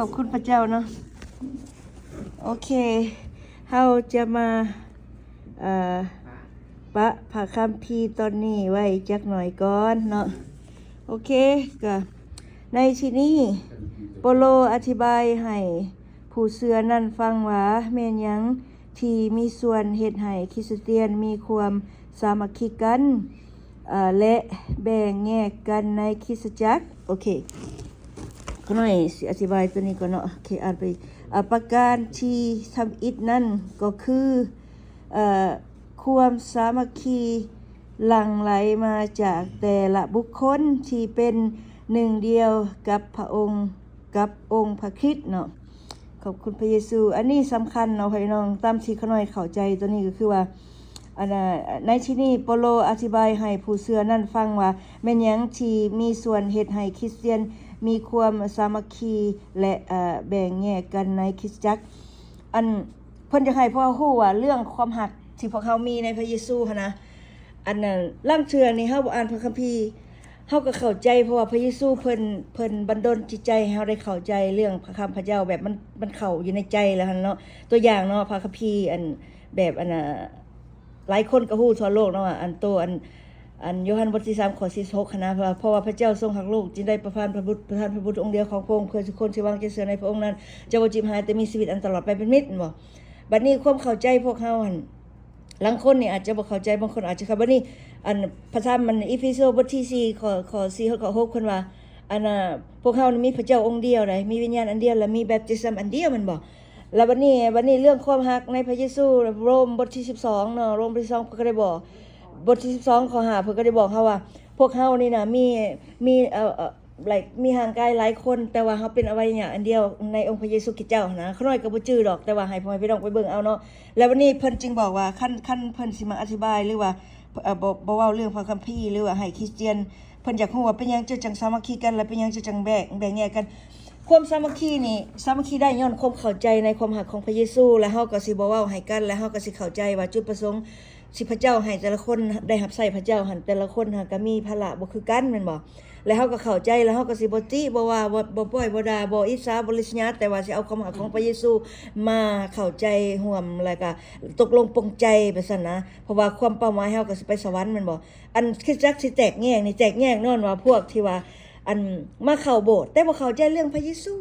ຂອບຄຸນພະເຈົ້າເນາະ. ໂອເຄ ເຮົາຈະມາ ເອີ ປະພະຄຳພີຕອນນີ້ໄວ້ຈັກໜ້ອຍກ່ອນເນາະ. ໂອເຄ ກະໃນທີ່ນີ້ ໂປໂລອະທິບາຍໃຫ້ຜູ້ເຊື່ອນັ້ນຟັງວ່າ ແມ່ນຫຍັງທີ່ມີສ່ວນເຮັດໃຫ້ຄຣິສຕຽນມີຄວາມສາມັກຄີກັນ ເອີ ແລະ ແບ່ງແຍກກັນໃນຄຣິສຕະຈັກ. ໂອເຄ ຂ້ານ້ອຍຊິອະທິບາຍຕົວນີ້ກ່ອນເນາະ. ໂອເຄ ອ່ານໄປ ອາ ປະການທີ່ທຳອິດນັ້ນກໍຄື ເອີ ຄວາມສາມັກຄີຫຼັ່ງໄຫຼມາຈາກແຕ່ລະບຸກຄົນທີ່ເປັນໜຶ່ງດຽວກັບພະອົງ ກັບອົງພະຄຣິດເນາະ. ຂອບຄຸນພະເຢຊູ. ອັນນີ້ສຳຄັນເນາະ ພີ່ນ້ອງ, ຕາມທີ່ຂ້ານ້ອຍເຂົ້າໃຈຕົວນີ້ກໍຄືວ່າ ອັນນ່າ ໃນທີ່ນີ້ໂປໂລອະທິບາຍໃຫ້ຜູ້ເຊື່ອນັ້ນຟັງວ່າ ແມ່ນຫຍັງທີ່ມີສ່ວນເຮັດໃຫ້ຄຣິສຕຽນມີຄວາມສາມັກຄີ ແລະ ເອີ ແບ່ງແຍກກັນໃນຄຣິສຕະຈັກ. ອັນ ເພິ່ນຢາກໃຫ້ພວກເຮົາຮູ້ວ່າເລື່ອງຄວາມຮັກທີ່ພວກເຮົາມີໃນພະເຢຊູຫັ້ນນະ ອັນນັ້ນ ລາງເທື່ອນີ້ເຮົາບໍ່ອ່ານພະຄຳພີ ເຮົາກໍເຂົ້າໃຈ ເພາະວ່າພະເຢຊູເພິ່ນ ເພິ່ນບັນດົນຈິດໃຈໃຫ້ເຮົາໄດ້ເຂົ້າໃຈເລື່ອງພະຄຳພະເຈົ້າ ແບບມັນ ມັນເຂົ້າຢູ່ໃນໃຈແລ້ວຫັ້ນເນາະ. ຕົວຢ່າງເນາະ ພະຄຳພີ ອັນ ແບບ ອັນນ່າ ຫຼາຍຄົນກໍຮູ້ທົ່ວໂລກເນາະວ່າ ອັນໂຕ ອັນ ອັນໂຍຮັນບົດທີສາມ ຂໍ້ສີ່ສິບຫົກຫັ້ນນະ ເພາະວ່າ ເພາະວ່າພະເຈົ້າຊົງຮັກໂລກ ຈຶ່ງໄດ້ປະທານພະບຸດ ປະທານພະບຸດອົງດຽວຂອງພະອົງ ເພື່ອທຸກຄົນທີ່ວາງໃຈເຊື່ອໃນພະອົງນັ້ນ ຈະບໍ່ຈິບຫາຍ ແຕ່ມີຊີວິດອັນຕະຫຼອດໄປເປັນນິດ ແມ່ນບໍ່? ບັດນີ້ຄວາມເຂົ້າໃຈພວກເຮົາຫັ້ນ ລາງຄົນນີ້ອາດຈະບໍ່ເຂົ້າໃຈ ບາງຄົນອາດຈະເຂົ້າ ບັດນີ້ ອັນ ພະທຳ ອັນ ເອເຟໂຊບົດທີສີ່ ຂໍ້ ຂໍ້ສີ່ຮອດຂໍ້ຫົກ ເພິ່ນວ່າ ອັນນ່າ ພວກເຮົານີ້ມີພະເຈົ້າອົງດຽວໃດ ມີວິນຍານອັນດຽວ ແລະ ມີແບັບຕິສຳອັນດຽວ ແມ່ນບໍ່? ແລ້ວບັດນີ້ ບັດນີ້ເລື່ອງຄວາມຮັກໃນພະເຢຊູ ໂຣມບົດທີສິບສອງເນາະ ໂຣມບົດທີສິບສອງ ເພິ່ນກໍໄດ້ບອກ ບົດທີສິບສອງ ຂໍ້ຫ້າ ເພິ່ນກໍໄດ້ບອກເຮົາວ່າ ພວກເຮົານີ້ນະ ມີ ມີ ເອີ ເອີ ຫຼາຍ ມີຮ່າງກາຍຫຼາຍຄົນ ແຕ່ວ່າເຮົາເປັນອະໄວຍະອັນດຽວໃນອົງພະເຢຊູຄຣິສເຈົ້າຫັ້ນນະ. ຂ້ານ້ອຍກໍບໍ່ຈື່ດອກ ແຕ່ວ່າໃຫ້ພໍ່ແມ່ພີ່ນ້ອງໄປເບິ່ງເອົາເນາະ. ແລ້ວບັດນີ້ເພິ່ນຈຶ່ງບອກວ່າ ຄັນ ຄັນເພິ່ນຊິມາອະທິບາຍ ຫຼືວ່າ ເອີ ບໍ່ ບໍ່ເວົ້າເລື່ອງພະຄຳພີ ຫຼືວ່າໃຫ້ຄຣິສຕຽນ ເພິ່ນຢາກຮູ້ວ່າເປັນຫຍັງເຈົ້າຈັ່ງສາມັກຄີກັນ ແລະ ເປັນຫຍັງເຈົ້າຈັ່ງແບ່ງ ແບ່ງແຍກກັນ. ຄວາມສາມັກຄີນີ້ ສາມັກຄີໄດ້ຍ້ອນຄວາມເຂົ້າໃຈໃນຄວາມຮັກຂອງພະເຢຊູ ແລ້ວເຮົາກໍຊິບໍ່ເວົ້າໃຫ້ກັນ ແລ້ວເຮົາກໍຊິເຂົ້າໃຈວ່າຈຸດປະສົງ ທີ່ພະເຈົ້າໃຫ້ແຕ່ລະຄົນໄດ້ຮັບໃຊ້ພະເຈົ້າຫັ້ນ ແຕ່ລະຄົນຫັ້ນກໍມີພາລະບໍ່ຄືກັນແມ່ນບໍ່? ແລ້ວເຮົາກໍເຂົ້າໃຈ ແລ້ວເຮົາກໍຊິບໍ່ຕິ ບໍ່ວ່າ ບໍ່ ບໍ່ປ້ອຍ ບໍ່ດ່າ ບໍ່ອິດສາ ບໍ່ລິສຍາ ແຕ່ວ່າຊິເອົາຄວາມຮັກຂອງພະເຢຊູມາເຂົ້າໃຈຮ່ວມ ແລ້ວກໍຕົກລົງປົງໃຈໄປຊັ້ນນະ. ເພາະວ່າຄວາມເປົ້າໝາຍເຮົາກໍຊິໄປສະຫວັນແມ່ນບໍ່? ອັນຄຣິສຕະຈັກຊິແຕກແຍກນີ້ ແຕກແຍກຍ້ອນວ່າພວກທີ່ວ່າ ອັນມາເຂົ້າໂບດ ແຕ່ບໍ່ເຂົ້າໃຈເລື່ອງພະເຢຊູ,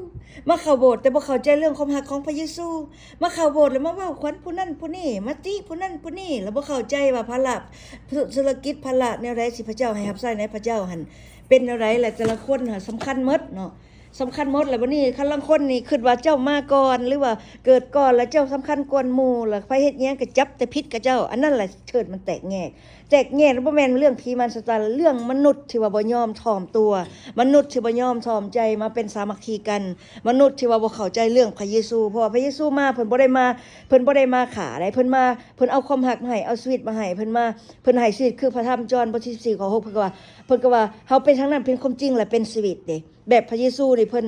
ມາເຂົ້າໂບດ ແຕ່ບໍ່ເຂົ້າໃຈເລື່ອງຄວາມຮັກຂອງພະເຢຊູ, ມາເຂົ້າໂບດແລ້ວມາເວົ້າຂວັນຜູ້ນັ້ນຜູ້ນີ້ ມາຕິຜູ້ນັ້ນຜູ້ນີ້ ແລ້ວບໍ່ເຂົ້າໃຈວ່າພາລະທຸລະກິດ ພາລະແນວໃດທີ່ພະເຈົ້າໃຫ້ຮັບໃຊ້ໃນພະເຈົ້າຫັ້ນເປັນແນວໃດ ແລະ ແຕ່ລະຄົນຫັ້ນສຳຄັນໝົດເນາະ ສຳຄັນໝົດ. ແລ້ວບັດນີ້ຄັນລາງຄົນນີ້ຄິດວ່າເຈົ້າມາກ່ອນ ຫຼືວ່າເກີດກ່ອນ ແລ້ວເຈົ້າສຳຄັນກວ່າໝູ່ ແລ້ວໃຜເຮັດຫຍັງກໍຈັບແຕ່ຜິດກັບເຈົ້າ ອັນນັ້ນແຫຼະເທີດມັນແຕກແຍກ. ແຕກແຍກບໍ່ແມ່ນເລື່ອງຜີມານຊາຕານ ເລື່ອງມະນຸດທີ່ວ່າບໍ່ຍອມຖ່ອມຕົວ, ມະນຸດທີ່ບໍ່ຍອມຖ່ອມໃຈມາເປັນສາມັກຄີກັນ, ມະນຸດທີ່ວ່າບໍ່ເຂົ້າໃຈເລື່ອງພະເຢຊູ. ເພາະວ່າພະເຢຊູມາ ເພິ່ນບໍ່ໄດ້ມາ ເພິ່ນບໍ່ໄດ້ມາຂ້າໃດ, ເພິ່ນມາ ເພິ່ນເອົາຄວາມຮັກມາໃຫ້, ເອົາຊີວິດມາໃຫ້, ເພິ່ນມາ ເພິ່ນໃຫ້ຊີວິດ ຄືພະທຳຈອນບົດທີສິບສີ່ ຂໍ້ຫົກ ເພິ່ນກໍວ່າ ເພິ່ນກໍວ່າ ເຮົາເປັນທາງນ້ຳ ເປັນຄວາມຈິງ ແລະ ເປັນຊີວິດເດ້. ແບບພະເຢຊູນີ້ ເພິ່ນ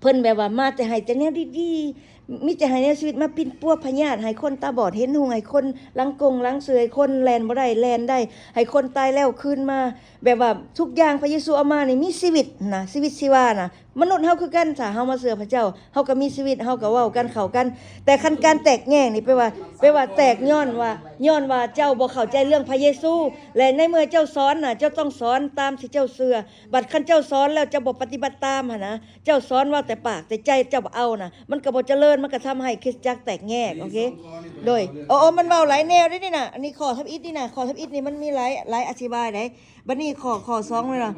ເພິ່ນແບບວ່າມາແຕ່ໃຫ້ແຕ່ແນວດີໆ ມີແຕ່ໃຫ້ແນວຊີວິດ ມາປິ່ນປົວພະຍາດ ໃຫ້ຄົນຕາບອດເຫັນຮຸ່ງ ໃຫ້ຄົນຫຼັງກົງຫຼັງເສືອ ໃຫ້ຄົນແລ່ນບໍ່ໄດ້ແລ່ນໄດ້ ໃຫ້ຄົນຕາຍແລ້ວຄືນມາ. ແບບວ່າທຸກຢ່າງພະເຢຊູເອົາມານີ້ມີຊີວິດນະ ຊີວິດຊີວານະ. ມະນຸດເຮົາຄືກັນ ຖ້າເຮົາມາເຊື່ອພະເຈົ້າ ເຮົາກໍມີຊີວິດ ເຮົາກໍເວົ້າກັນເຂົ້າກັນ. ແຕ່ຄັນການແຕກແຍກນີ້ ແປວ່າ ແປວ່າແຕກຍ້ອນວ່າ ຍ້ອນວ່າເຈົ້າບໍ່ເຂົ້າໃຈເລື່ອງພະເຢຊູ ແລະ ໃນເມື່ອເຈົ້າສອນນະ ເຈົ້າຕ້ອງສອນຕາມທີ່ເຈົ້າເຊື່ອ. ບັດຄັນເຈົ້າສອນແລ້ວເຈົ້າບໍ່ປະຕິບັດຕາມຫັ້ນນະ ເຈົ້າສອນເວົ້າແຕ່ປາກ ແຕ່ໃຈເຈົ້າບໍ່ເອົານະ ມັນກໍບໍ່ຈະເລີນ ມັນກໍທຳໃຫ້ຄຣິສຕະຈັກແຕກແຍກ. ໂອເຄ ໂດຍ ໂອ້ ມັນເວົ້າຫຼາຍແນວເດ້ນີ້ນະ ອັນນີ້ຂໍ້ທຳອິດນີ້ນະ ຂໍ້ທຳອິດນີ້ມັນມີຫຼາຍ ຫຼາຍອະທິບາຍເດ້. ບັດນີ້ຂໍ້ ຂໍ້ສອງແມ່ນວ່າ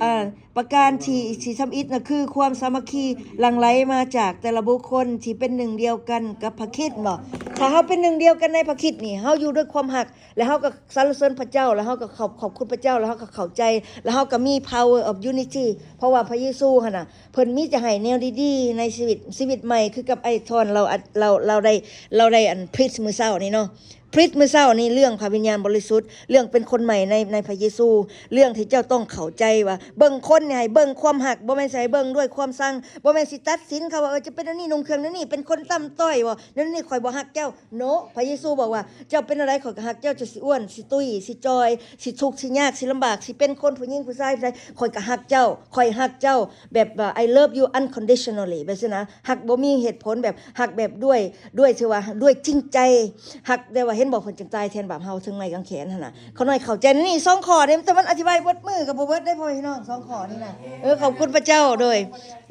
ເອີ ປະການທີ່ ທີ່ທຳອິດນະ ຄືຄວາມສາມັກຄີຫຼັ່ງໄຫຼມາຈາກແຕ່ລະບຸກຄົນທີ່ເປັນໜຶ່ງດຽວກັນກັບພະຄຣິດເນາະ. ຖ້າເຮົາເປັນໜຶ່ງດຽວກັນໃນພະຄຣິດນີ້ ເຮົາຢູ່ດ້ວຍຄວາມຮັກ ແລ້ວເຮົາກໍສັນລະເສີນພະເຈົ້າ ແລ້ວເຮົາກໍຂອບ ຂອບຄຸນພະເຈົ້າ ແລ້ວເຮົາກໍເຂົ້າໃຈ ແລ້ວເຮົາກໍມີ power of unity ເພາະວ່າພະເຢຊູຫັ້ນນະ ເພິ່ນມີແຕ່ໃຫ້ແນວດີໆໃນຊີວິດ ຊີວິດໃໝ່ ຄືກັບອ້າຍທອນ ລາວ ລາວ ລາວໄດ້ ລາວໄດ້ອັນ preach ມື້ເຊົ້ານີ້ເນາະ. ພຣິດມື້ເຊົ້ານີ້ ເລື່ອງພະວິນຍານບໍລິສຸດ, ເລື່ອງເປັນຄົນໃໝ່ໃນ ໃນພະເຢຊູ, ເລື່ອງທີ່ເຈົ້າຕ້ອງເຂົ້າໃຈວ່າ ເບິ່ງຄົນນີ້ໃຫ້ເບິ່ງຄວາມຮັກ, ບໍ່ແມ່ນຊິໃຫ້ເບິ່ງດ້ວຍຄວາມຊັງ, ບໍ່ແມ່ນຊິຕັດສິນເຂົາວ່າ ເອີ ເຈົ້າເປັນແນວນີ້, ນຸ່ງເຄື່ອງແນວນີ້, ເປັນຄົນຕ່ຳຕ້ອຍບໍ, ແນວນີ້ຂ້ອຍບໍ່ຮັກເຈົ້າ. ໂນ, ພະເຢຊູບອກວ່າ ເຈົ້າເປັນແນວໃດ ຂ້ອຍກໍຮັກເຈົ້າ, ເຈົ້າຊິອ້ວນ, ຊິຕຸ້ຍ, ຊິຈ່ອຍ, ຊິທຸກ, ຊິຍາກ, ຊິລຳບາກ, ຊິເປັນຄົນຜູ້ຍິງຜູ້ຊາຍຜູ້ໃດ, ຂ້ອຍກໍຮັກເຈົ້າ, ຂ້ອຍຮັກເຈົ້າ ແບບວ່າ I love you unconditionally ແບບຊີ້ນະ, ຮັກບໍ່ມີເຫດຜົນ, ແບບຮັກແບບດ້ວຍ ດ້ວຍທີ່ວ່າ ດ້ວຍຈິງໃຈ, ຮັກແຕ່ວ່າ ເຫັນບໍ່ ເພິ່ນຈຶ່ງຕາຍແທນບາບເຮົາເທິງໄມ້ກາງແຂນຫັ້ນນະ. ຂ້ານ້ອຍເຂົ້າໃຈໃນນີ້ສອງຂໍ້ເດ້, ແຕ່ມັນອະທິບາຍເບິດມື້ກໍບໍ່ເບິດເດ້ ພໍ່ແມ່ພີ່ນ້ອງ, ສອງຂໍ້ນີ້ນະ. ເອີ ຂອບຄຸນພະເຈົ້າ. ໂດຍ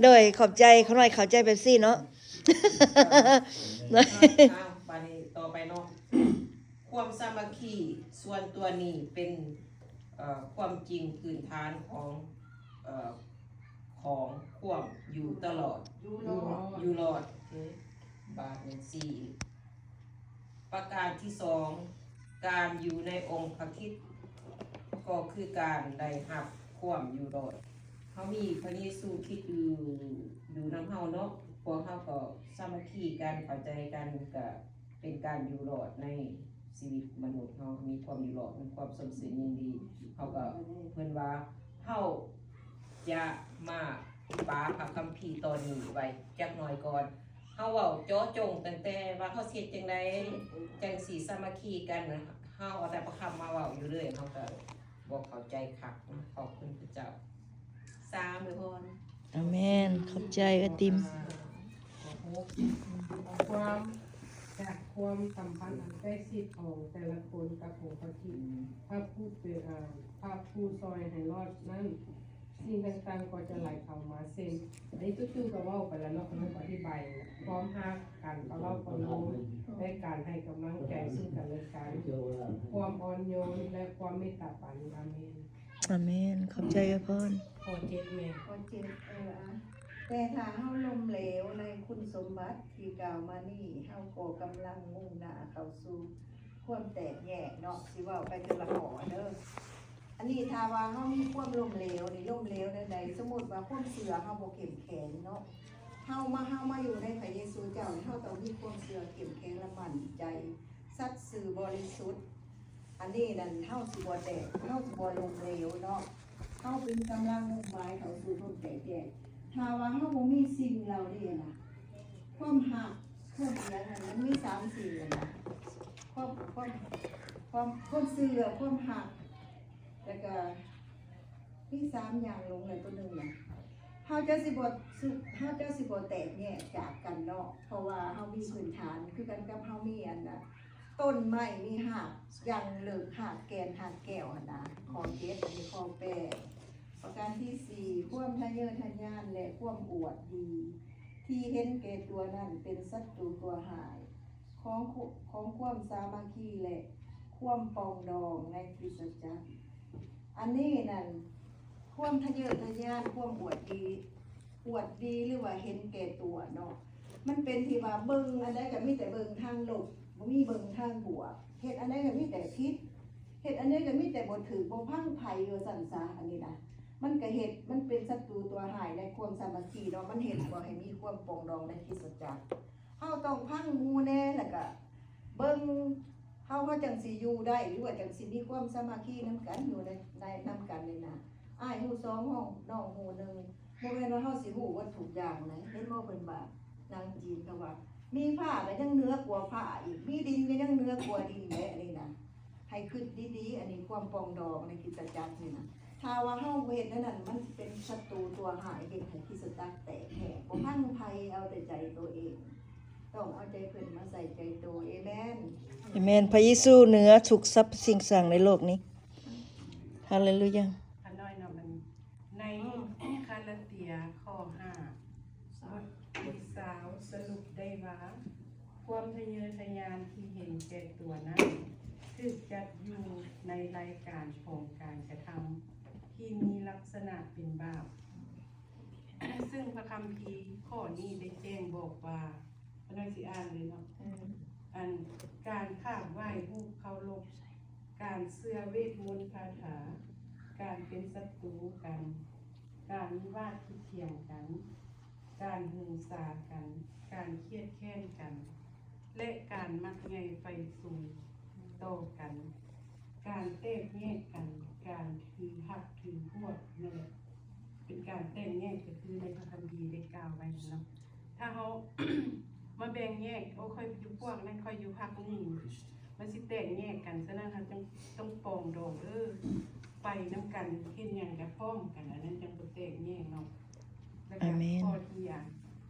ໂດຍ ຂອບໃຈ, ຂ້ານ້ອຍເຂົ້າໃຈແບບຊີ້ເນາະ. ເອົາ ບາດນີ້ຕໍ່ໄປເນາະ, ຄວາມສາມັກຄີສ່ວນຕົວນີ້ເປັນ ເອີ ຄວາມຈິງພື້ນຖານຂອງ ເອີ ຂອງຄວາມຢູ່ຕະຫຼອດ ຢູ່ລອດ ຢູ່ລອດ. ໂອເຄ ບາດນີ້ສີ່ ປະການທີສອງ ການຢູ່ໃນອົງພະຄຣິດ ກໍຄືການໄດ້ຮັບຄວາມຢູ່ລອດ. ເຮົາມີພະເຢຊູຄຣິດຢູ່ ຢູ່ນຳເຮົາເນາະ, ພວກເຮົາກໍສາມັກຄີກັນ ເຂົ້າໃຈກັນ ກະເປັນການຢູ່ລອດໃນຊີວິດມະນຸດເຮົາ, ມີຄວາມຢູ່ລອດ ມີຄວາມຊົມຊື່ນຍິນດີ. ເຮົາກໍ ເພິ່ນວ່າ ເຮົາຈະມາປາພະຄຳພີຕອນນີ້ໄວ້ຈັກໜ້ອຍກ່ອນ. ເຮົາເວົ້າເຈາະຈົງຕັ້ງແຕ່ວ່າເຮົາຊິເຮັດຈັ່ງໃດ ຈັ່ງຊິສາມັກຄີກັນ, ເຮົາເອົາແຕ່ພະຄຳມາເວົ້າຢູ່ເລື້ອຍ ເຮົາກໍບໍ່ເຂົ້າໃຈຄັກນະ. ຂອບຄຸນພະເຈົ້າ. ສາທຸພອນ. ອາເມນ. ຂອບໃຈເອື້ອຍຕິມ. ຄວາມ ຈາກຄວາມສຳພັນອັນໃກ້ຊິດຂອງແຕ່ລະຄົນກັບອົງພະຄຣິດ, ພະຜູ້ເປັນ ເອີ ພະຜູ້ຊ່ອຍໃຫ້ລອດນັ້ນ, ສິ່ງຕ່າງໆກໍຈະໄຫຼເຂົ້າມາເຊັ່ນ, ອັນນີ້ຕູ້ໆກໍເວົ້າໄປແລ້ວເນາະ, ເຮົາກໍອະທິບາຍ ຄວາມຮັກ, ການປະລອບປະໂລມ ແລະ ການໃຫ້ກຳລັງໃຈຊຶ່ງກັນແລະກັນ, ຄວາມອ່ອນໂຍນ ແລະ ຄວາມເມດຕາປານີ. ອາເມນ. ອາເມນ. ຂອບໃຈເອື້ອຍພອນ. ຂໍ້ເຈັດແມ່ນ ຂໍ້ເຈັດ ເອີ ອະ ແຕ່ຖ້າເຮົາລົ້ມເຫຼວໃນຄຸນສົມບັດທີ່ກ່າວມານີ້, ເຮົາກໍກຳລັງມຸ່ງໜ້າເຂົ້າສູ່ຄວາມແຕກແຍກເນາະ. ຊິເວົ້າໄປເທື່ອລະຂໍ້ເດີ. ອັນນີ້ຖ້າວ່າເຮົາມີຄວາມລົ້ມເຫຼວນີ້, ລົ້ມເຫຼວແນວໃດ? ສົມມຸດວ່າຄວາມເຊື່ອເຮົາບໍ່ເຂັ້ມແຂງເນາະ, ເຮົາມາ ເຮົາມາຢູ່ໃນພະເຢຊູເຈົ້ານີ້, ເຮົາຕ້ອງມີຄວາມເຊື່ອເຂັ້ມແຂງ ແລະ ໝັ້ນໃຈ ສັດຊື່ບໍລິສຸດ. ອັນນີ້ນັ້ນ ເຮົາຊິບໍ່ແຕກ, ເຮົາຊິບໍ່ລົ້ມເຫຼວເນາະ. ເຮົາເປັນກຳລັງມຸ່ງໝາຍເຂົ້າສູ່ຄວາມແຕກແຍກ. ຖ້າວ່າເຮົາບໍ່ມີສິ່ງເຫຼົ່ານີ້ນະ, ຄວາມຮັກ, ຄວາມຫຍັງນັ້ນ, ມັນມີສາມສິ່ງນັ້ນນະ, ຄວາມ ຄວາມ ຄວາມ ຄວາມເຊື່ອ, ຄວາມຮັກ, ແລ້ວກະມີສາມຢ່າງຫຼົງແລ້ວ ໂຕໜຶ່ງນະ, ເຮົາຈະຊິບໍ່ ເຮົາຈະຊິບໍ່ແຕກແຍກຈາກກັນເນາະ, ເພາະວ່າເຮົາມີພື້ນຖານຄືກັນກັບເຮົາມີອັນນະ ຕົ້ນໄມ້ມີຮາກຢ່າງເລິກ, ຮາກແກ່ນ ຮາກແກ້ວຫັ້ນນະ. ຂໍ້ເຈັດ ອັນນີ້ຂໍ້ແປ. ປະການທີສີ່ ຄວາມທະເຍີທະຍານ ແລະ ຄວາມອວດດີ ທີ່ເຫັນແກ່ຕົວນັ້ນ ເປັນສັດຕູຕົວຮ້າຍຂອງ ຂອງຄວາມສາມັກຄີ ແລະ ຄວາມປອງດອງໃນຄຣິສຕະຈັກ. ອັນນີ້ນັ້ນ ຄວາມທະເຍີທະຍານ, ຄວາມອວດດີ, ອວດດີ ຫຼືວ່າເຫັນແກ່ຕົວເນາະ, ມັນເປັນທີ່ວ່າເບິ່ງອັນໃດກໍມີແຕ່ເບິ່ງທາງລົບ, ບໍ່ມີເບິ່ງທາງບວກ, ເຮັດອັນໃດກໍມີແຕ່ຜິດ, ເຮັດອັນໃດກໍມີແຕ່ບໍ່ຖືກ, ບໍ່ຟັງໃຜ ວ່າຊັ້ນຊະ. ອັນນີ້ນະ ມັນກໍເຮັດ ມັນເປັນສັດຕູຕົວຮ້າຍໃນຄວາມສາມັກຄີເນາະ, ມັນເຮັດບໍ່ໃຫ້ມີຄວາມປອງດອງໃນຄຣິສຕະຈັກ. ເຮົາຕ້ອງຟັງໝູ່ແດ່ ແລ້ວກະເບິ່ງ ເຮົາ ເຮົາຈັ່ງຊິຢູ່ໄດ້ ຫຼືວ່າຈັ່ງຊິມີຄວາມສາມັກຄີນຳກັນ ຢູ່ໃນ ໃນ ນຳກັນນີ້ນະ. ອ້າຍຮູ້ສອງຫ້ອງ ນ້ອງຮູ້ໜຶ່ງ, ບໍ່ແມ່ນວ່າເຮົາຊິຮູ້ເບິດທຸກຢ່າງນະ. ເຫັນບໍ່ ເພິ່ນວ່າ ນາງຈີນເຂົາວ່າ ມີຟ້າກໍຍັງເໜືອກວ່າຟ້າອີກ, ມີດິນກໍຍັງເໜືອກວ່າດິນແຫຼະ ນີ້ນະ. ໃຫ້ຄິດດີໆ ອັນນີ້ຄວາມປອງດອງໃນຄຣິສຕະຈັກນີ້ນະ. ຖ້າວ່າເຮົາບໍ່ເຮັດແນວນັ້ນ ມັນຊິເປັນສັດຕູຕົວຮ້າຍ ເຮັດໃຫ້ຄຣິສຕະຈັກແຕກແຫກ, ບໍ່ຟັງໃຜ ເອົາແຕ່ໃຈໂຕເອງ. ຕ້ອງເອົາໃຈເພິ່ນມາໃສ່ໃຈໂຕ. ເອເມນ. ເອເມນ. ພະເຢຊູເໜືອທຸກສັບພະສິ່ງສ້າງໃນໂລກນີ້. ຮາເລລູຢາ. ຂ້ານ້ອຍເນາະ ມັນ ໃນ ອືມ ກາລາເຕຍ ຂໍ້ຫ້າ ບົດທີຊາວ ສະຫຼຸບໄດ້ວ່າ ຄວາມທະເຍີທະຍານທີ່ເຫັນແກ່ຕົວນັ້ນ ຖືກຈັດຢູ່ໃນລາຍການຂອງການກະທຳທີ່ມີລັກສະນະເປັນບາບ, ຊຶ່ງພະຄຳພີຂໍ້ນີ້ໄດ້ແຈ້ງບອກວ່າ, ຂ້ານ້ອຍຊິອ່ານເລີຍເນາະ. ອືມ. ອັນ ການຂາບໄຫວ້ຮູບເຄົາລົບ, ການເຊື່ອເວດມົນຄາຖາ, ການເປັນສັດຕູກັນ, ການວິວາດຜິດຖຽງກັນ, ການຫຶງສາກັນ, ການຄຽດແຄ້ນກັນ ແລະ ການມັກໃຫຍ່ໃຝ່ສູງ ຕໍ່ກັນ, ການແຕກແຍກກັນ, ການຖືພັກຖືພວກນັ້ນແຫຼະ ເປັນການແຕກແຍກ ກໍຄືໃນພະຄຳພີໄດ້ກ່າວໄວ້ເນາະ. ຖ້າເຮົາ ມາແບ່ງແຍກ, ໂອ້ ຂ້ອຍຢູ່ພວກນັ້ນ, ຂ້ອຍຢູ່ພັກນີ້, ມັນຊິແຕກແຍກກັນ. ສະນັ້ນ ເຮົາຈຶ່ງຕ້ອງປອງດອງ, ເອີ ໄປນຳກັນ, ເຮັດຫຍັງກະພ້ອມກັນ, ອັນນັ້ນຈັ່ງບໍ່ແຕກແຍກເນາະ. ແລ້ວກະ ອາເມນ ຂໍ້ທີ ອັນ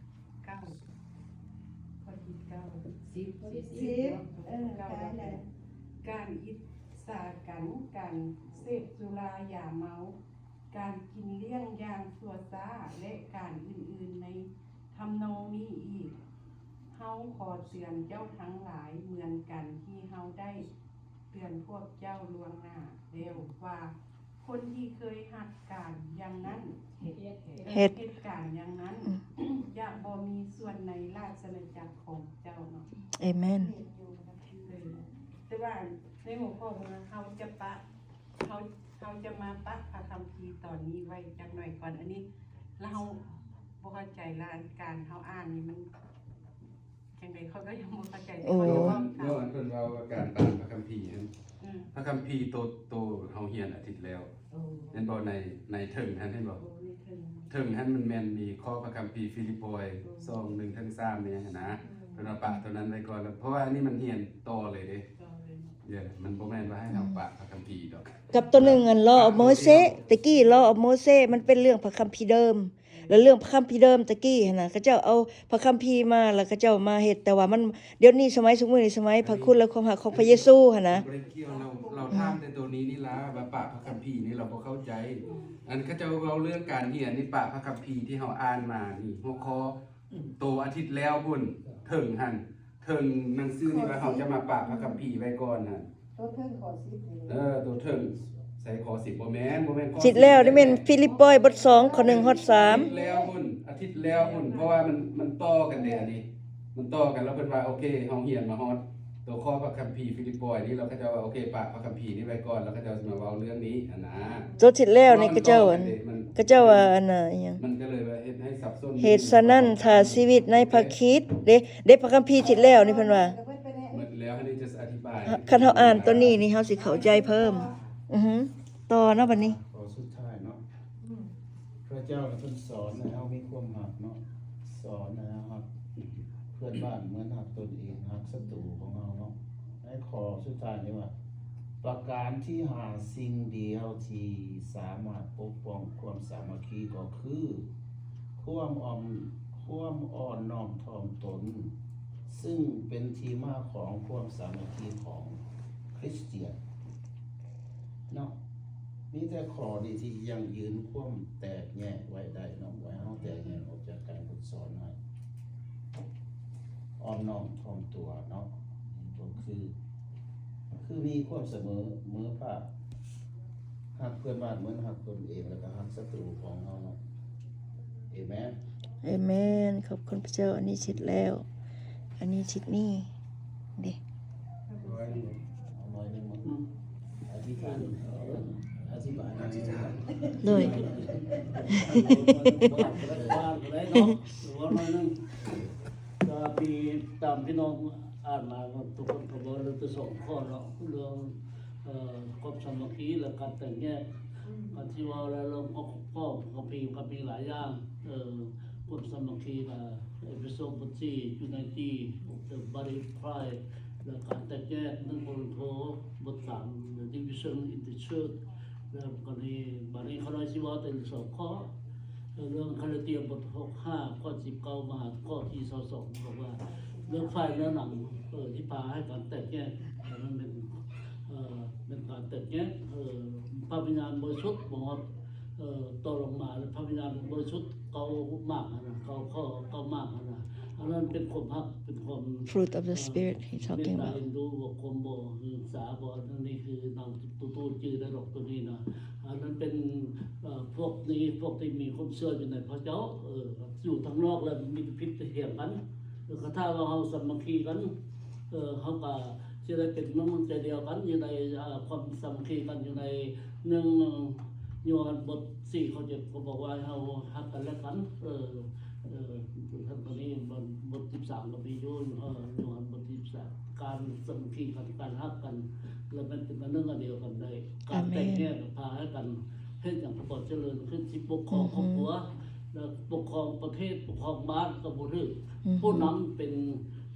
ເກົ້າ ຂໍ້ທີເກົ້າ ສິບ ສິບ ເນາະ ເອີ ເກົ້າ ການອິດສາກັນ, ການເສບສຸລາຢາເມົາ, ການກິນລ້ຽງຢ່າງຊົ່ວຊ້າ ແລະ ການອື່ນໆໃນທຳນອງນີ້ອີກ. ເຮົາຂໍເຕືອນເຈົ້າທັງຫຼາຍເໝືອນກັນທີ່ເຮົາໄດ້ເຕືອນພວກເຈົ້າລ່ວງໜ້າແລ້ວວ່າ ຄົນທີ່ເຄີຍຮັດການຢ່າງນັ້ນ ເຮັດ ເຮັດ ເຮັດການຢ່າງນັ້ນ ອືມ ຢ່າບໍ່ມີສ່ວນໃນລາຊະອານາຈັກຂອງເຈົ້າເນາະ. ເອເມນ. ເອີ ແຕ່ວ່າໃນຫົວຂໍ້ຂອງເຮົາ ເຮົາຈະປະ ເຮົາ ເຮົາຈະມາປະພະຄຳພີຕອນນີ້ໄວ້ຈັກໜ້ອຍກ່ອນ. ອັນນີ້ລະເຮົາບໍ່ເຂົ້າໃຈລະ ອັນການເຮົາອ່ານນີ້ມັນ ຈັ່ງໃດຂ້ອຍກໍຍັງບໍ່ເຂົ້າໃຈ. ໂອ້ ເວົ້າ ເວົ້າອັນເພິ່ນເວົ້າວ່າການຕາມພະຄຳພີຫັ້ນ ອືມ ພະຄຳພີໂຕ ໂຕເຮົາຮຽນອາທິດແລ້ວ ໂອ້ ແມ່ນບໍ່? ໃນ ໃນເທິງຫັ້ນ ເຫັນບໍ່? ໂອ້ ໃນເທິງ ເທິງຫັ້ນມັນແມ່ນມີຂໍ້ພະຄຳພີຟີລິບປອຍ ໂອ້ ສອງ ໜຶ່ງ ເຖິງ ສາມ ແມ່ນຫຍັງຫັ້ນນະ ອືມ ເພິ່ນວ່າປະໂຕນັ້ນໄວ້ກ່ອນ ເພາະວ່າອັນນີ້ມັນຮຽນຕໍ່ເລີຍເດ້ ຕໍ່ເລີຍ ເອີ ມັນບໍ່ແມ່ນວ່າໃຫ້ເຮົາ ອືມ ປະພະຄຳພີດອກ. ກັບໂຕໜຶ່ງ ອັນ Law of Moses ແຕ່ກີ້ Law of Moses ມັນເປັນເລື່ອງພະຄຳພີເດີມ ແລະ ເລື່ອງພະຄຳພີເດີມແຕ່ກີ້ຫັ້ນນະ ເຂົາເຈົ້າເອົາພະຄຳພີມາ ແລ້ວເຂົາເຈົ້າມາເຮັດ ແຕ່ວ່າມັນ ດຽວນີ້ສະໄໝ ຊຸມື້ນີ້ສະໄໝພະຄຸນ ແລະ ຄວາມຮັກຂອງພະເຢຊູຫັ້ນນະ. ບໍ່ໄດ້ກ່ຽວ ລາວ ລາວຖາມແຕ່ໂຕນີ້ນີ້ລະ ວ່າປະພະຄຳພີນີ້ລາວບໍ່ເຂົ້າໃຈ. ອັນເຂົາເຈົ້າເວົ້າເລື່ອງການຮຽນນີ້ ປະພະຄຳພີທີ່ເຮົາອ່ານມານີ້ ຫົວຂໍ້ ໂຕອາທິດແລ້ວພຸ້ນ ເທິງຫັ້ນ ເທິງໜັງສືທີ່ວ່າເຮົາຈະມາປະພະຄຳພີໄວ້ກ່ອນຫັ້ນ ໂຕເທິງຂໍ້ສິບນີ້ ເອີ ໂຕເທິງ ໃສ່ຂໍ້ສິບ ບໍ່ແມ່ນ ບໍ່ແມ່ນຂໍ້ສິບແລ້ວ ນີ້ແມ່ນຟີລິບປອຍບົດສອງ ຂໍ້ໜຶ່ງຮອດສາມ ອາທິດແລ້ວພຸ້ນ ອາທິດແລ້ວພຸ້ນ ເພາະວ່າມັນ ມັນຕໍ່ກັນເດ້ ອັນນີ້ມັນຕໍ່ກັນ ແລ້ວເພິ່ນວ່າ ໂອເຄ ເຮົາຮຽນມາຮອດໂຕຂໍ້ພະຄຳພີຟີລິບປອຍນີ້ ແລ້ວເຂົາເຈົ້າວ່າ ໂອເຄ ປະພະຄຳພີນີ້ໄວ້ກ່ອນ ແລ້ວເຂົາເຈົ້າຊິມາເວົ້າເລື່ອງນີ້ຫັ້ນນະ. ໂຕທິດແລ້ວນີ້ ເຂົາເຈົ້າ ເຂົາເຈົ້າວ່າອັນນ່າ ອີຫຍັງ ມັນກໍເລີຍວ່າເຮັດໃຫ້ສັບສົນ. ເຫດສະນັ້ນ ຖ້າຊີວິດໃນພະຄຣິດ ເດ້ ເດ້ ພະຄຳພີທິດແລ້ວນີ້ເພິ່ນວ່າ ໝົດແລ້ວ ອັນນີ້ຈະອະທິບາຍ ຄັນເຮົາອ່ານໂຕນີ້ນີ້ ເຮົາຊິເຂົ້າໃຈເພີ່ມ. ອືຮຶ ຕໍ່ເນາະບັດນີ້ ຂໍ້ສຸດທ້າຍເນາະ. ພະເຈົ້າເພິ່ນສອນໃຫ້ເຮົາມີຄວາມຮັກເນາະ ສອນໃຫ້ເຮົາຮັກເພື່ອນບ້ານເໝືອນຮັກຕົນເອງ ຮັກສັດຕູຂອງເຮົາເນາະ. ໃນຂໍ້ສຸດທ້າຍນີ້ວ່າ ປະການທີຫ້າ ສິ່ງດຽວທີ່ສາມາດປົກປ້ອງຄວາມສາມັກຄີກໍຄື ຄວາມອ່ອນ ຄວາມອ່ອນນ້ອມຖ່ອມຕົນ ຊຶ່ງເປັນທີ່ມາຂອງຄວາມສາມັກຄີຂອງຄຣິສຕຽນເນາະ. ມີແຕ່ຂໍ້ນີ້ທີ່ຢັ້ງຢືນຄວາມແຕກແຍກໄວ້ໄດ້ເນາະ ບໍ່ໃຫ້ເຮົາແຕກແຍກອອກຈາກກັນ. ເພິ່ນສອນໃຫ້ອ່ອນນ້ອມຖ່ອມຕົວເນາະ ກໍຄື ຄືມີຄວາມສະເໝີ ເໝີພາກ ຮັກເພື່ອນບ້ານເໝືອນຮັກຕົນເອງ ແລ້ວກໍຮັກສັດຕູຂອງເຮົາເນາະ. ເອເມນ ເອເມນ. ຂອບຄຸນພະເຈົ້າ. ອັນນີ້ທິດແລ້ວ ອັນນີ້ທິດນີ້ເດ້. ອືມ ອະທິຖານ ອະທິບາຍ ອະທິຖານ ໂດຍ ວ່າໄດ້ເນາະ ວ່າໜ້ອຍໜຶ່ງ ກໍມີຕາມພີ່ນ້ອງອ່ານມາ ທຸກຄົນກໍເວົ້າເລື່ອງແຕ່ສອງຂໍ້ເນາະ ເລື່ອງ ເອີ ຄວາມສາມັກຄີ ແລະ ການແຕກແຍກ. ອືມ ຄັນຊິເວົ້າແລ້ວ ເລື່ອງຂໍ້ ຂໍ້ຄຳພີ ຄຳພີຫຼາຍຢ່າງ ເອີ ຄວາມສາມັກຄີ ກໍເອເຟໂຊບົດສີ່ Unity of the Body of Christ ແລະ ການແຕກແຍກ ໜຶ່ງໂກຣິນໂທບົດສາມ The Division in the Church. ແລ້ວກໍນີ້ ບັດນີ້ຂ້ານ້ອຍຊິເວົ້າແຕ່ສອງຂໍ້ ເລື່ອງກາລາເຕຍບົດຫົກ ຫ້າ ຂໍ້ສິບເກົ້າ ມາຫາຂໍ້ທີຊາວສອງ ບອກວ່າ ເລື່ອງຝ່າຍເນື້ອໜັງ ເອີ ທີ່ພາໃຫ້ການແຕກແຍກ ອັນນັ້ນແມ່ນ ເອີ ແມ່ນການແຕກແຍກ ເອີ ພະວິນຍານບໍລິສຸດບໍ່ຮອດ ເອີ ຕໍ່ລົງມາ ແລະ ພະວິນຍານບໍລິສຸດເກົ້າໝາກຫັ້ນນະ ເກົ້າຂໍ້ ເກົ້າໝາກຫັ້ນນະ ອັນນັ້ນເປັນຄວາມຮັກ ເປັນຄວາມ Fruit of the Spirit he talking about ເມດຕາເອັນດູ ຄວາມບໍ່ຫຶງສາ ບໍ່ ອັນນີ້ຄືນຳ ຕູໆຈື່ໄດ້ດອກໂຕນີ້ນະ. ອັນນັ້ນເປັນ ເອີ ພວກນີ້ ພວກທີ່ມີຄວາມເຊື່ອຢູ່ໃນພະເຈົ້າ ເອີ ຢູ່ທາງນອກແລ້ວມີແຕ່ຜິດແຕ່ຖຽງກັນ ແລ້ວກໍຖ້າວ່າເຮົາສາມັກຄີກັນ ເອີ ເຮົາກໍຊິໄດ້ເປັນນ້ຳໜຶ່ງໃຈດຽວກັນ ຢູ່ໃນ ເອີ ຄວາມສາມັກຄີກັນ ຢູ່ໃນໜຶ່ງໂຍຮັນບົດສີ່ ຂໍ້ເຈັດ ກໍບອກວ່າໃຫ້ເຮົາຮັກກັນແລະກັນ ເອີ ເອີ ທັງຕົວນີ້ ບົດ ບົດສິບ ສາມກໍມີຢູ່ ເອີ ຢູ່ຫັ້ນບໍ່ຕິດສາ ການສາມັກຄີກັນ ການຮັກກັນ ແລ້ວມັນເປັນອັນໜຶ່ງອັນດຽວກັນໄດ້. ການແຕກແຍກກໍພາໃຫ້ກັນເຮັດຫຍັງປະກອບຈະເລີນຂຶ້ນ ຊິປົກຄອງຄອບຄົວ ແລ້ວປົກຄອງປະເທດ ປົກຄອງບ້ານກໍບໍ່ຖືກ. ຜູ້ນຳເປັນ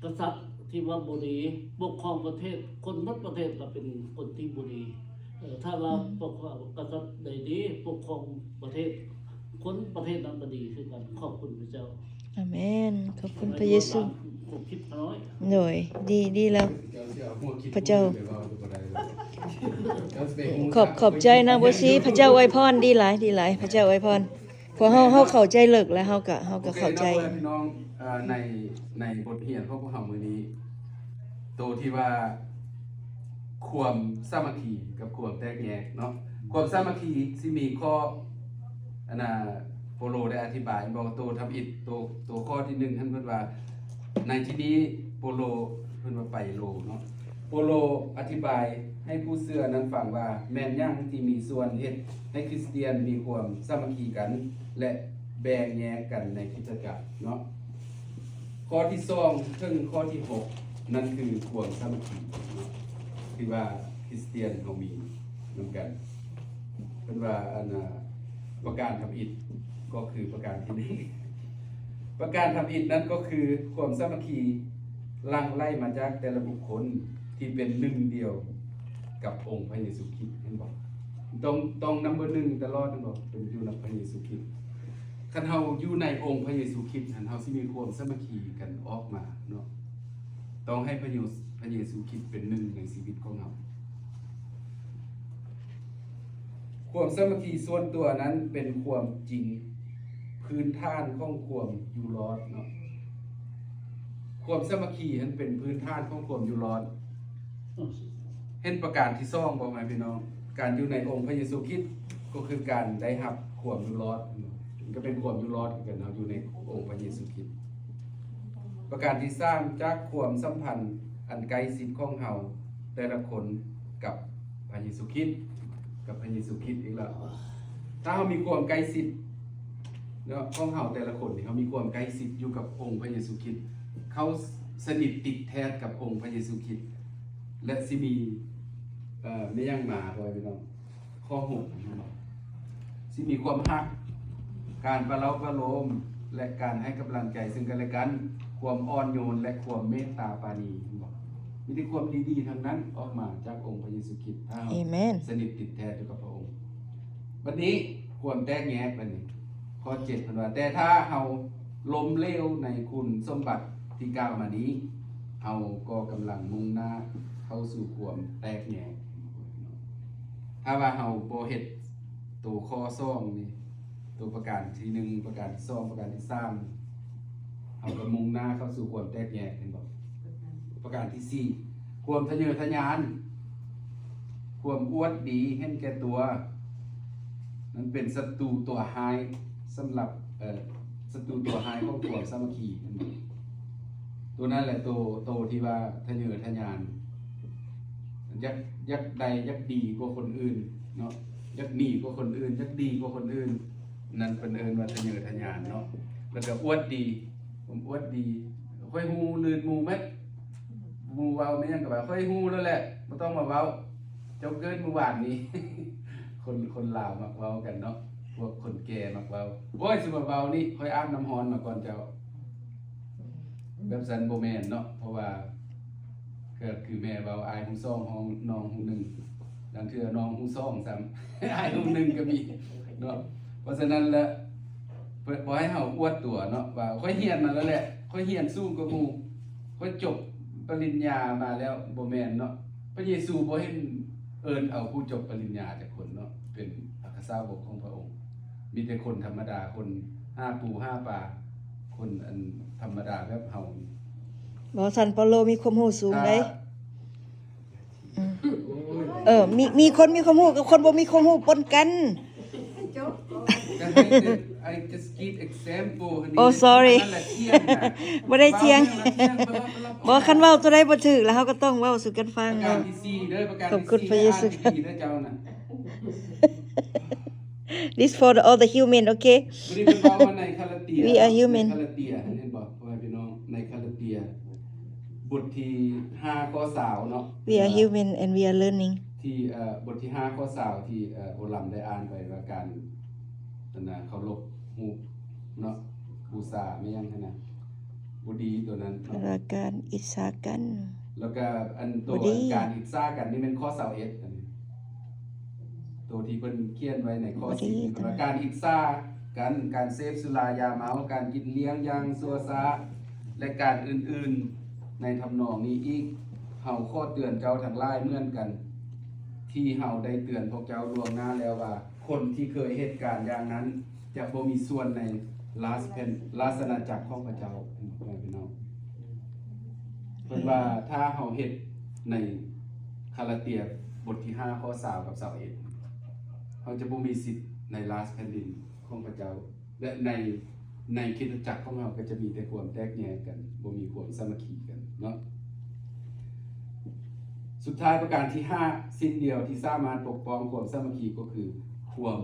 ກະສັດທີ່ວ່າບໍ່ດີ ປົກຄອງປະເທດ ຄົນໝົດປະເທດກໍເປັນຄົນທີ່ບໍ່ດີ. ເອີ ຖ້າວ່າປົກຄອງກະສັດໃດດີ ປົກຄອງປະເທດ ຄົນປະເທດນັ້ນກໍດີຄືກັນ. ຂອບຄຸນພະເຈົ້າ. ອາເມນ. ຂອບຄຸນພະເຢຊູ. ໂດຍ ດີ ດີແລ້ວ. ພະເຈົ້າ ຂອບ ຂອບໃຈນາງບົວສີ. ພະເຈົ້າອວຍພອນ. ດີຫຼາຍ ດີຫຼາຍ. ພະເຈົ້າອວຍພອນ. ພວກເຮົາ ເຮົາເຂົ້າໃຈເລິກແລ້ວ ເຮົາກະ ເຮົາກະເຂົ້າໃຈ. ໂອເຄເນາະ ເພື່ອນພີ່ນ້ອງ ເອີ ໃນ ໃນບົດຮຽນຂອງພວກເຮົາມື້ນີ້ ໂຕທີ່ວ່າຄວາມສາມັກຄີກັບຄວາມແຕກແຍກເນາະ. ຄວາມສາມັກຄີຊິມີຂໍ້ ອັນນ່າ ໂປໂລໄດ້ອະທິບາຍ ແມ່ນບໍ່? ໂຕທຳອິດ ໂຕ ໂຕຂໍ້ທີໜຶ່ງຫັ້ນ ເພິ່ນວ່າ ໃນທີ່ນີ້ໂປໂລ ເພິ່ນວ່າໄປໂລເນາະ. ໂປໂລອະທິບາຍໃຫ້ຜູ້ເຊື່ອນັ້ນຟັງວ່າ ແມ່ນຫຍັງທີ່ມີສ່ວນເຮັດໃຫ້ຄຣິສຕຽນມີຄວາມສາມັກຄີກັນ ແລະ ແບ່ງແຍກກັນໃນຄຣິສຕະຈັກເນາະ. ຂໍ້ທີສອງເຖິງຂໍ້ທີຫົກ ນັ້ນຄືຄວາມສາມັກຄີເນາະ ທີ່ວ່າຄຣິສຕຽນເຮົາມີນຳກັນ. ເພິ່ນວ່າ ອັນນ່າ ປະການທຳອິດ ກໍຄືປະການທີໜຶ່ງ ປະການທຳອິດນັ້ນກໍຄືຄວາມສາມັກຄີຫຼັ່ງໄຫຼມາຈາກແຕ່ລະບຸກຄົນທີ່ເປັນໜຶ່ງດຽວກັບອົງພະເຢຊູຄຣິດ. ເຫັນບໍ່? ຕ້ອງ ຕ້ອງນຳເບີໜຶ່ງຕະຫຼອດ ເຫັນບໍ່? ເປັນຢູ່ນຳພະເຢຊູຄຣິດ. ຄັນເຮົາຢູ່ໃນອົງພະເຢຊູຄຣິດຫັ້ນ ເຮົາຊິມີຄວາມສາມັກຄີກັນອອກມາເນາະ. ຕ້ອງໃຫ້ພະເຢ ພະເຢຊູຄຣິດເປັນໜຶ່ງໃນຊີວິດຂອງເຮົາ. ຄວາມສາມັກຄີສ່ວນຕົວນັ້ນເປັນຄວາມຈິງ ພື້ນຖານຂອງຄວາມຢູ່ລອດເນາະ. ຄວາມສາມັກຄີຫັ້ນເປັນພື້ນຖານຂອງຄວາມຢູ່ລອດ. ເຫັນປະການທີສອງບໍ່ ແມ່ພີ່ນ້ອງ? ການຢູ່ໃນອົງພະເຢຊູຄຣິດ ກໍຄືການໄດ້ຮັບຄວາມຢູ່ລອດ. ມັນກໍເປັນຄວາມຢູ່ລອດຄືກັນ ເຮົາຢູ່ໃນອົງພະເຢຊູຄຣິດ. ປະການທີສາມ ຈາກຄວາມສຳພັນອັນໃກ້ຊິດຂອງເຮົາແຕ່ລະຄົນກັບພະເຢຊູຄຣິດ ກັບພະເຢຊູຄຣິດອີກແລ້ວ. ຖ້າເຮົາມີຄວາມໃກ້ຊິດເນາະ ຂອງເຮົາແຕ່ລະຄົນນີ້ ເຮົາມີຄວາມໃກ້ຊິດຢູ່ກັບອົງພະເຢຊູຄຣິດ ເຮົາສະໜິດຕິດແທດກັບອົງພະເຢຊູຄຣິດ ແລະ ຊິມີ ເອີ ແມ່ນຫຍັງມາ ພໍ່ແມ່ພີ່ນ້ອງ? ຂໍ້ຫົກ ຊິມີຄວາມຮັກ, ການປະເລົາປະໂລມ ແລະ ການໃຫ້ກຳລັງໃຈເຊິ່ງກັນແລະກັນ, ຄວາມອ່ອນໂຍນ ແລະ ຄວາມເມດຕາປານີ. ເຫັນບໍ່? ມີແຕ່ຄວາມດີໆທັງນັ້ນອອກມາຈາກອົງພະເຢຊູຄຣິດ ຖ້າເຮົາ ອາເມນ ສະໜິດຕິດແທດຢູ່ກັບພະອົງ. ບັດນີ້ ຄວາມແຕກແຍກບັດນີ້ ຂໍ້ເຈັດ ເພິ່ນວ່າ ແຕ່ຖ້າເຮົາລົ້ມເຫຼວໃນຄຸນສົມບັດທີ່ກ່າວມານີ້, ເຮົາກໍກຳລັງມຸ່ງໜ້າເຂົ້າສູ່ຄວາມແຕກແຍກ. ຖ້າວ່າເຮົາບໍ່ເຮັດໂຕຂໍ້ສອງນີ້, ໂຕປະການທີໜຶ່ງ, ປະການທີສອງ, ປະການທີສາມ, ເຮົາກໍມຸ່ງໜ້າເຂົ້າສູ່ຄວາມແຕກແຍກ, ເຫັນບໍ່? ປະການທີສີ່ ຄວາມທະເຍີທະຍານ, ຄວາມອວດດີເຫັນແກ່ຕົວ, ມັນເປັນສັດຕູຕົວຮ້າຍສຳລັບ, ເອີ, ສັດຕູຕົວຮ້າຍຂອງຄວາມສາມັກຄີ, ເຫັນບໍ່? ຕົວນັ້ນແຫຼະ ໂຕ, ໂຕທີ່ວ່າທະເຍີທະຍານ, ຢາກ, ຢາກໄດ້, ຢາກດີກວ່າຄົນອື່ນເນາະ, ຢາກໜີກວ່າຄົນອື່ນ, ຢາກດີກວ່າຄົນອື່ນ, ນັ້ນເພິ່ນເອີ້ນວ່າທະເຍີທະຍານເນາະ. ແລ້ວກໍອວດດີ, ຄວາມອວດດີ, ຂ້ອຍຮູ້ລື່ນໝູ່ໝົດ, ໝູ່ເວົ້າແມ່ນຫຍັງກໍວ່າ ຂ້ອຍຮູ້ແລ້ວແຫຼະ, ບໍ່ຕ້ອງມາເວົ້າ, ເຈົ້າເກີດມື້ວານນີ້. ຄົນ, ຄົນລາວມັກເວົ້າກັນເນາະ, ພວກຄົນແກ່ມັກເວົ້າ, ໂອ້ຍ, ຊິມາເວົ້ານີ້, ຂ້ອຍອາບນ້ຳຮ້ອນມາກ່ອນເຈົ້າ. ແບບຊັ້ນບໍ່ແມ່ນເນາະ, ເພາະວ່າ ກໍຄືແມ່ເວົ້າ ອ້າຍຮູ້ສອງ ນ້ອງຮູ້ໜຶ່ງ, ລາງເທື່ອນ້ອງຮູ້ສອງຊ້ຳ, ອ້າຍຮູ້ໜຶ່ງກໍມີເນາະ. ເພາະສະນັ້ນລະ ເພິ່ນບໍ່ໃຫ້ເຮົາອວດຕົວເນາະ ວ່າຂ້ອຍຮຽນມາແລ້ວແຫຼະ, ຂ້ອຍຮຽນສູງກວ່າໝູ່, ຂ້ອຍຈົບປະລິນຍາມາແລ້ວ, ບໍ່ແມ່ນເນາະ. ພະເຢຊູບໍ່ເຫັນເອີ້ນເອົາຜູ້ຈົບປະລິນຍາຈັກຄົນເນາະ ເປັນອັກຄະສາວົກຂອງພະອົງ. ມີແຕ່ຄົນທຳມະດາ, ຄົນຫາປູຫາປາ, ຄົນອັນທຳມະດາແບບເຮົານີ້. ບໍ່, ທ່ານເປົາໂລມີຄວາມຮູ້ສູງເດ້. ອືມ ເອີ ມີ, ມີຄົນມີຄວາມຮູ້ກັບຄົນບໍ່ມີຄວາມຮູ້ປົນກັນ. ກໍໃຫ້ I just give example. Oh, sorry. ບໍ່ໄດ້ຖຽງ. ບໍ່, ຄັນເວົ້າຕົວໃດບໍ່ຖືກລະ ເຮົາກໍຕ້ອງເວົ້າສູ່ກັນຟັງ. ປະການທີສີ່ເດີ, ປະການທີສີ່. ຂອບຄຸນພະເຢຊູ. ເດີເຈົ້ານະ. This for the, all the human, okay? ບໍ່ໄດ້ເວົ້າວ່າໃນກາລາເຕຍ, ເນາະ, ກາລາເຕຍ ເຫັນບໍ່? ພໍ່ແມ່ພີ່ນ້ອງ ໃນກາລາເຕຍ ບົດທີຫ້າ ຂໍ້ຊາວເນາະ We are human and we are learning. ທີ່ ເອີ ບົດທີຫ້າ ຂໍ້ຊາວ ທີ່ ເອີ ໂອລຳໄດ້ອ່ານໄປວ່າ ການ ອັນນະ ເຄົາລົບຮູບເນາະ ບູຊາແມ່ນຫຍັງຫັ້ນນະ ບໍ່ດີໂຕນັ້ນເນາະ ແປວ່າການອິດສາກັນ ແລ້ວກະອັນໂຕ ບໍ່ດີ ອັນການອິດສາກັນນີ້ແມ່ນຂໍ້ຊາວເອັດ ອັນນີ້ ໂຕທີ່ເພິ່ນຂຽນໄວ້ໃນຂໍ້ສິບ ບໍ່ດີໂຕນັ້ນ ເພິ່ນວ່າການອິດສາກັນ ການເສບສຸລາຢາເມົາ ການກິນລ້ຽງຢ່າງຊົ່ວຊ້າ ແລະ ການອື່ນໆໃນທຳນອງນີ້ອີກ. ເຮົາຂໍເຕືອນເຈົ້າທັງຫຼາຍເໝືອນກັນ ທີ່ເຮົາໄດ້ເຕືອນພວກເຈົ້າລ່ວງໜ້າແລ້ວວ່າ ຄົນທີ່ເຄີຍເຮັດການຢ່າງນັ້ນ ຈະບໍ່ມີສ່ວນໃນລາຊແຜ່ນ ລາຊອານາຈັກຂອງພະເຈົ້າ ພີ່ນ້ອງ. ເພິ່ນວ່າຖ້າເຮົາເຮັດໃນກາລາເຕຍບົດທີຫ້າ ຂໍ້ຊາວກັບຊາວເອັດ ເຮົາຈະບໍ່ມີສິດໃນລາຊແຜ່ນດິນຂອງພະເຈົ້າ ແລະ ໃນ ໃນຄຣິສຕະຈັກຂອງເຮົາກໍຈະມີແຕ່ຄວາມແຕກແຍກກັນ ບໍ່ມີຄວາມສາມັກຄີກັນເນາະ. ສຸດທ້າຍປະການທີຫ້າ ສິ່ງດຽວທີ່ສາມາດປົກປ້ອງຄວາມສາມັກຄີກໍຄືຄວາມ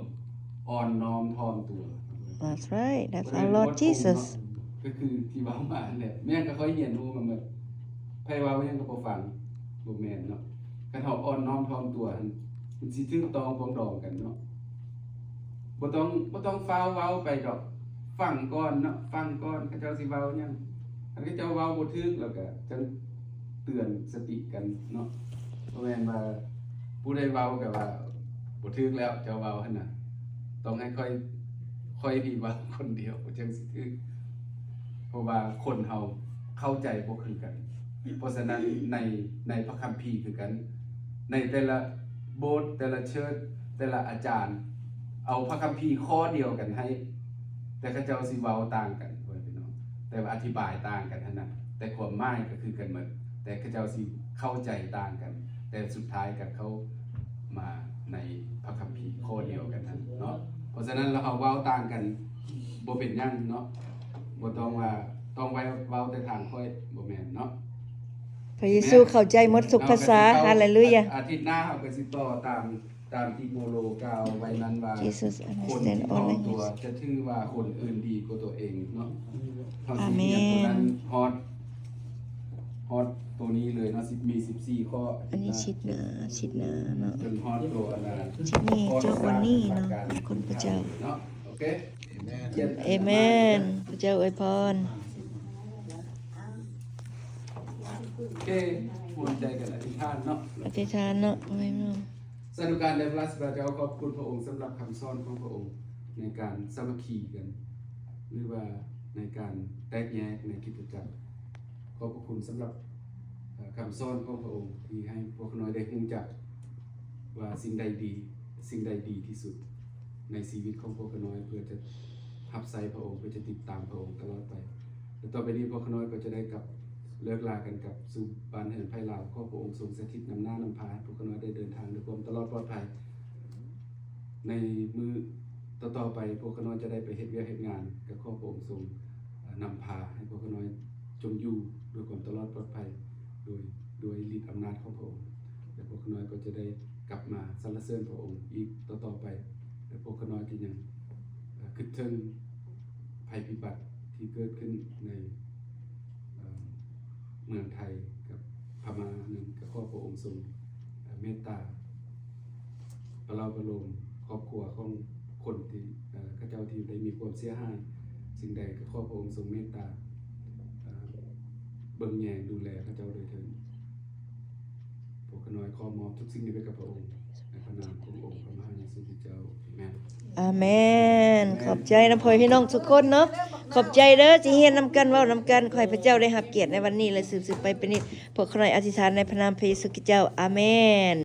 ອ່ອນນ້ອມຖ່ອມຕົວ. That's right. That's our Lord Jesus. ກໍຄືທີ່ເວົ້າມານັ້ນແຫຼະ ແມ່ນກໍຄ່ອຍຮຽນຮູ້ມາໝົດ ໃຜເວົ້າຫຍັງກໍບໍ່ຟັງ ບໍ່ແມ່ນເນາະ. ຄັນເຮົາອ່ອນນ້ອມຖ່ອມຕົວຫັ້ນ ມັນຊິຖືກຕ້ອງປອງດອງກັນເນາະ. ບໍ່ຕ້ອງ ບໍ່ຕ້ອງຟ້າວເວົ້າໄປດອກ ຟັງກ່ອນເນາະ ຟັງກ່ອນ ເຂົາເຈົ້າຊິເວົ້າຫຍັງ ຄັນເຂົາເຈົ້າເວົ້າບໍ່ຖືກ ແລ້ວກະຈັ່ງເຕືອນສະຕິກັນເນາະ. ບໍ່ແມ່ນວ່າຜູ້ໃດເວົ້າກະວ່າບໍ່ຖືກແລ້ວ ເຈົ້າເວົ້າຫັ້ນນະ ຕ້ອງໃຫ້ຂ້ອຍ ຂ້ອຍນີ້ເວົ້າຄົນດຽວຈັ່ງຊິຖືກ ເພາະວ່າຄົນເຮົາເຂົ້າໃຈບໍ່ຄືກັນ. ເພາະສະນັ້ນ ໃນ ໃນພະຄຳພີຄືກັນ ໃນແຕ່ລະໂບດ ແຕ່ລະເຊີດ ແຕ່ລະອາຈານ ເອົາພະຄຳພີຂໍ້ດຽວກັນໃຫ້ ແຕ່ເຂົາເຈົ້າຊິເວົ້າຕ່າງກັນ ພໍ່ແມ່ພີ່ນ້ອງ ແຕ່ວ່າອະທິບາຍຕ່າງກັນຫັ້ນນະ ແຕ່ຄວາມໝາຍກໍຄືກັນໝົດ ແຕ່ເຂົາເຈົ້າຊິເຂົ້າໃຈຕ່າງກັນ ແຕ່ສຸດທ້າຍກໍເຂົ້າມາໃນພະຄຳພີຂໍ້ດຽວກັນຫັ້ນເນາະ. ເພາະສະນັ້ນ ລະເຮົາເວົ້າຕ່າງກັນ ບໍ່ເປັນຫຍັງເນາະ ບໍ່ຕ້ອງວ່າຕ້ອງໄວ້ເວົ້າແຕ່ທາງຂ້ອຍ ບໍ່ແມ່ນເນາະ. ພະເຢຊູເຂົ້າໃຈໝົດທຸກພາສາ. ເຮົາກໍຊິເຂົ້າ ຮາເລລູຢາ. ອາ ອາທິດໜ້າເຮົາກໍຊິຕໍ່ຕາມ ຕາມທີ່ໂປໂລກ່າວໄວ້ນັ້ນວ່າ Jesus ຄົນທີ່ຖ່ອມຕົວ understand all language ຈະຖືວ່າຄົນອື່ນດີກວ່າຕົວເອງເນາະ. ເຮົາຊິຮຽນໂຕນັ້ນ ອາເມນ ຮອດ ຮອດໂຕນີ້ເລີຍເນາະ ສິບ ມີສິບສີ່ຂໍ້. ອັນນີ້ຊິດໜ້າ ຊິດໜ້າເນາະ ຈົນຮອດໂຕອັນນັ້ນ ຊິດນີ້ ຈົບວັນນີ້ເນາະ ຂອບຄຸນພະເຈົ້າເນາະ. ໂອເຄ ອາເມນ ພະເຈົ້າອວຍພອນ. ໂອເຄ ຮ່ວມໃຈກັນອະທິຖານເນາະ ອະທິຖານເນາະ ໂອ້ຍ ສາທຸການແດ່ພະລາຊະບິດາເຈົ້າ, ຂອບຄຸນພະອົງສຳລັບຄຳສອນຂອງພະອົງໃນການສາມັກຄີກັນ ຫຼືວ່າໃນການແຕກແຍກໃນຄຣິສຕະຈັກ. ຂອບພະຄຸນສຳລັບ ເອີ ຄຳສອນຂອງພະອົງທີ່ໃຫ້ພວກຂ້ານ້ອຍໄດ້ຮູ້ຈັກວ່າສິ່ງໃດດີ ສິ່ງໃດດີທີ່ສຸດໃນຊີວິດຂອງພວກຂ້ານ້ອຍ ເພື່ອຈະຮັບໃຊ້ພະອົງ ເພື່ອຈະຕິດຕາມພະອົງຕະຫຼອດໄປ. ແລະ ຕໍ່ໄປນີ້ພວກຂ້ານ້ອຍກໍຈະໄດ້ກັບ ເລີກລາກັນກັບສູ່ບ້ານເຮືອນໄພລາວ. ຂໍພະອົງຊົງສະຖິດນຳໜ້ານຳພາໃຫ້ພວກຂ້ານ້ອຍໄດ້ເດີນທາງດ້ວຍຄວາມຕະຫຼອດປອດໄພ. ໃນມື້ຕໍ່ໆໄປ ພວກຂ້ານ້ອຍຈະໄດ້ໄປເຮັດວຽກເຮັດງານ, ກໍຂໍພະອົງຊົງນຳພາໃຫ້ພວກຂ້ານ້ອຍຈົ່ງຢູ່ດ້ວຍຄວາມຕະຫຼອດປອດໄພ ໂດຍ ດ້ວຍລິດອຳນາດຂອງພະອົງ. ແລະ ພວກຂ້ານ້ອຍກໍຈະໄດ້ກັບມາສັນລະເສີນພະອົງອີກຕໍ່ໆໄປ. ແລະ ພວກຂ້ານ້ອຍກໍຍັງ ເອີ ຄິດເຖິງໄພພິບັດທີ່ເກີດຂຶ້ນໃນ ເອີ ເມືອງໄທກັບພະມ້ານັ້ນ, ກໍຂໍພະອົງຊົງ ເອີ ເມດຕາປະເລົາປະໂລມຄອບຄົວຂອງຄົນທີ່ ເອີ ເຂົາເຈົ້າທີ່ໄດ້ມີຄວາມເສຍຫາຍສິ່ງໃດ, ກໍຂໍພະອົງຊົງເມດຕາ ເອີ ເບິ່ງແຍງດູແລເຂົາເຈົ້າໂດຍເຖິງ. ພວກຂ້ານ້ອຍຂໍມອບທຸກສິ່ງນີ້ໄວ້ກັບພະອົງ ໃນພະນາມຂອງອົງພະມະຫາເຢຊູຄຣິສເຈົ້າ. ອາເມນ. ອາເມນ. ຂອບໃຈນຳພໍ່ແມ່ພີ່ນ້ອງທຸກຄົນເນາະ. ຂອບໃຈເດີ ທີ່ຮຽນນຳກັນ ເວົ້ານຳກັນ. ຂໍໃຫ້ພະເຈົ້າໄດ້ຮັບກຽດໃນວັນນີ້ ແລະ ສືບໆໄປເປັນນິດ. ພວກຂ້ານ້ອຍອະທິຖານໃນພະນາມພະເຢຊູຄຣິສເຈົ້າ. ອາເມນ.